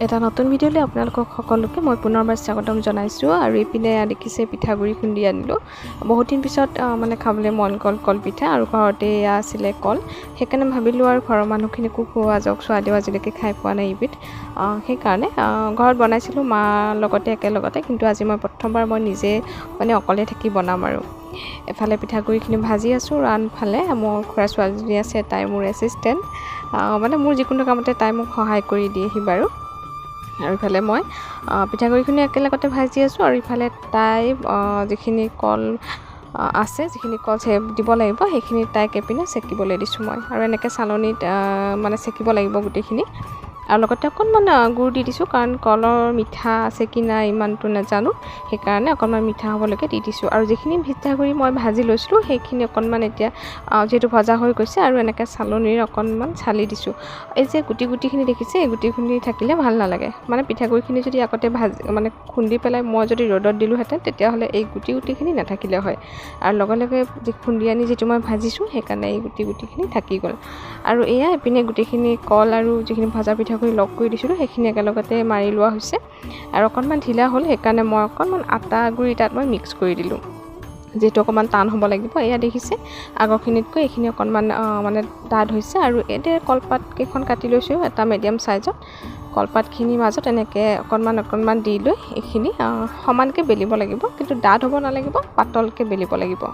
এটা নতুন ভিডিঅ'লৈ আপোনালোকক সকলোকে মই পুনৰবাৰ স্বাগতম জনাইছোঁ। আৰু এইপিনে দেখিছে পিঠাগুড়ি খুন্দি আনিলোঁ। বহুত দিন পিছত মানে খাবলৈ মন গ'ল কলপিঠা, আৰু ঘৰতে এয়া আছিলে কল, সেইকাৰণে ভাবিলোঁ আৰু ঘৰৰ মানুহখিনিকো খোৱা যাওক, ছোৱালীও আজিলৈকে খাই পোৱা নাই এইবিধ। সেইকাৰণে ঘৰত বনাইছিলোঁ মাৰ লগতে একেলগতে, কিন্তু আজি মই প্ৰথমবাৰ মই নিজে মানে অকলে থাকি বনাম। আৰু এফালে পিঠাগুড়িখিনি ভাজি আছোঁ, আৰু আনফালে মোৰ খুৰা ছোৱালীজনী আছে, তাই মোৰ এছিষ্টেণ্ট, মানে মোৰ যিকোনো কামতে তাই মোক সহায় কৰি দিয়েহি বাৰু। আৰু ইফালে মই পিঠাগুড়িখিনি একেলগতে ভাজি আছোঁ, আৰু ইফালে তাই যিখিনি কল আছে, যিখিনি কল দিব লাগিব সেইখিনি তাইক এপিনে চেকিবলৈ দিছোঁ মই। আৰু এনেকৈ চালনীত মানে চেকিব লাগিব গোটেইখিনি, আৰু লগতে অকণমান গুড় দি দিছোঁ, কাৰণ কলৰ মিঠা আছে কি নাই ইমানটো নাজানো, সেইকাৰণে অকণমান মিঠা হ'বলৈকে দি দিছোঁ। আৰু যিখিনি পিঠাগুড়ি মই ভাজি লৈছিলোঁ সেইখিনি অকণমান এতিয়া যিহেতু ভজা হৈ গৈছে, আৰু এনেকৈ চালনীৰে অকণমান চালি দিছোঁ। এই যে গুটি গুটিখিনি দেখিছে, এই গুটিখিনি থাকিলে ভাল নালাগে। মানে পিঠাগুড়িখিনি যদি আগতে ভাজি মানে খুন্দি পেলাই মই যদি ৰ'দত দিলোঁহেঁতেন, তেতিয়াহ'লে এই গুটি গুটিখিনি নাথাকিলে হয়। আৰু লগে লগে যি খুন্দি আনি যিটো মই ভাজিছোঁ, সেইকাৰণে এই গুটি গুটিখিনি থাকি গ'ল। আৰু এয়া এইপিনে গোটেইখিনি কল আৰু যিখিনি ভজা পিঠাগুড়ি লগ কৰি দিছিলোঁ সেইখিনি একেলগতে মাৰি লোৱা হৈছে। আৰু অকণমান ঢিলা হ'ল, সেইকাৰণে মই অকণমান আটা গুড়ি তাত মই মিক্স কৰি দিলোঁ, যিহেতু অকণমান টান হ'ব লাগিব। এয়া দেখিছে আগৰখিনিতকৈ এইখিনি অকণমান মানে ডাঠ হৈছে। আৰু এতিয়া কলপাত কেইখন কাটি লৈছোঁ এটা মিডিয়াম চাইজত। কলপাতখিনিৰ মাজত এনেকৈ অকণমান অকণমান দি লৈ এইখিনি সমানকৈ বেলিব লাগিব, কিন্তু ডাঠ হ'ব নালাগিব, পাতলকৈ বেলিব লাগিব।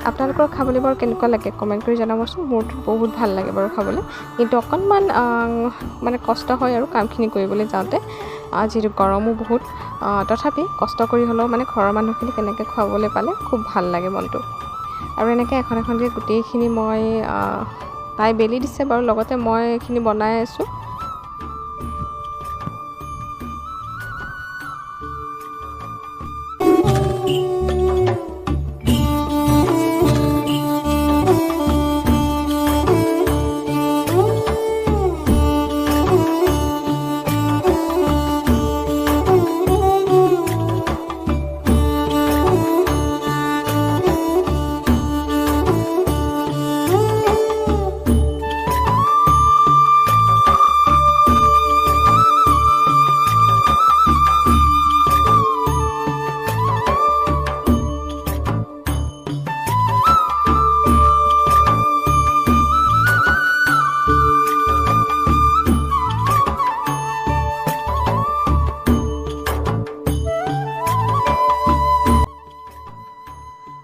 আপোনালোকৰ খাবলৈ বাৰু কেনেকুৱা লাগে কমেণ্ট কৰি জনাবচোন। মোৰতো বহুত ভাল লাগে বাৰু খাবলৈ, কিন্তু অকণমান মানে কষ্ট হয় আৰু কামখিনি কৰিবলৈ যাওঁতে, যিহেতু গৰমো বহুত। তথাপি কষ্ট কৰি হ'লেও মানে ঘৰৰ মানুহখিনি কেনেকৈ খুৱাবলৈ পালে খুব ভাল লাগে মনটো। আৰু এনেকৈ এখন এখনকৈ গোটেইখিনি মই তাই বেলি দিছে বাৰু, লগতে মই এইখিনি বনাই আছোঁ।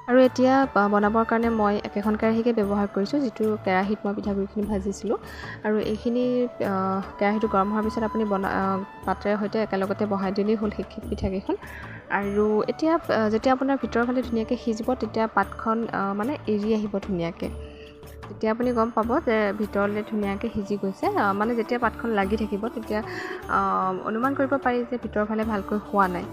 আৰু এতিয়া বনাবৰ কাৰণে মই একেখন কেৰাহীকে ব্যৱহাৰ কৰিছোঁ, যিটো কেৰাহীত মই পিঠাগুড়িখিনি ভাজিছিলোঁ। আৰু এইখিনি কেৰাহীটো গৰম হোৱাৰ পিছত আপুনি পাতেৰে সৈতে একেলগতে বহাই দিলেই হ'ল সেই পিঠাকেইখন। আৰু এতিয়া যেতিয়া আপোনাৰ ভিতৰৰ ফালে ধুনীয়াকৈ সিজিব, তেতিয়া পাতখন মানে এৰি আহিব ধুনীয়াকৈ। তেতিয়া আপুনি গম পাব যে ভিতৰলৈ ধুনীয়াকৈ সিজি গৈছে। মানে যেতিয়া পাতখন লাগি থাকিব তেতিয়া অনুমান কৰিব পাৰি যে ভিতৰৰ ফালে ভালকৈ হোৱা নাই।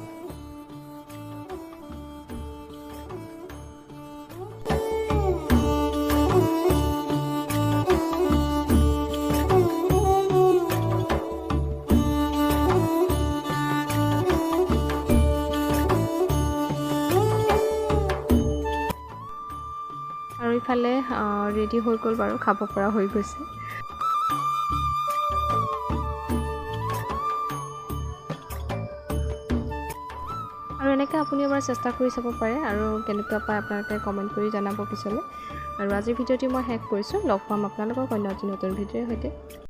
আৰু ইফালে ৰেডি হৈ গ'ল বাৰু, খাব পৰা হৈ গৈছে। আৰু এনেকৈ আপুনি এবাৰ চেষ্টা কৰি চাব পাৰে, আৰু কেনেকুৱা পায় আপোনালোকে কমেণ্ট কৰি জনাব পিছলৈ। আৰু আজিৰ ভিডিঅ'টি মই শেষ কৰিছোঁ, লগ পাম আপোনালোকক অন্য এটি নতুন ভিডিঅ'ৰ সৈতে।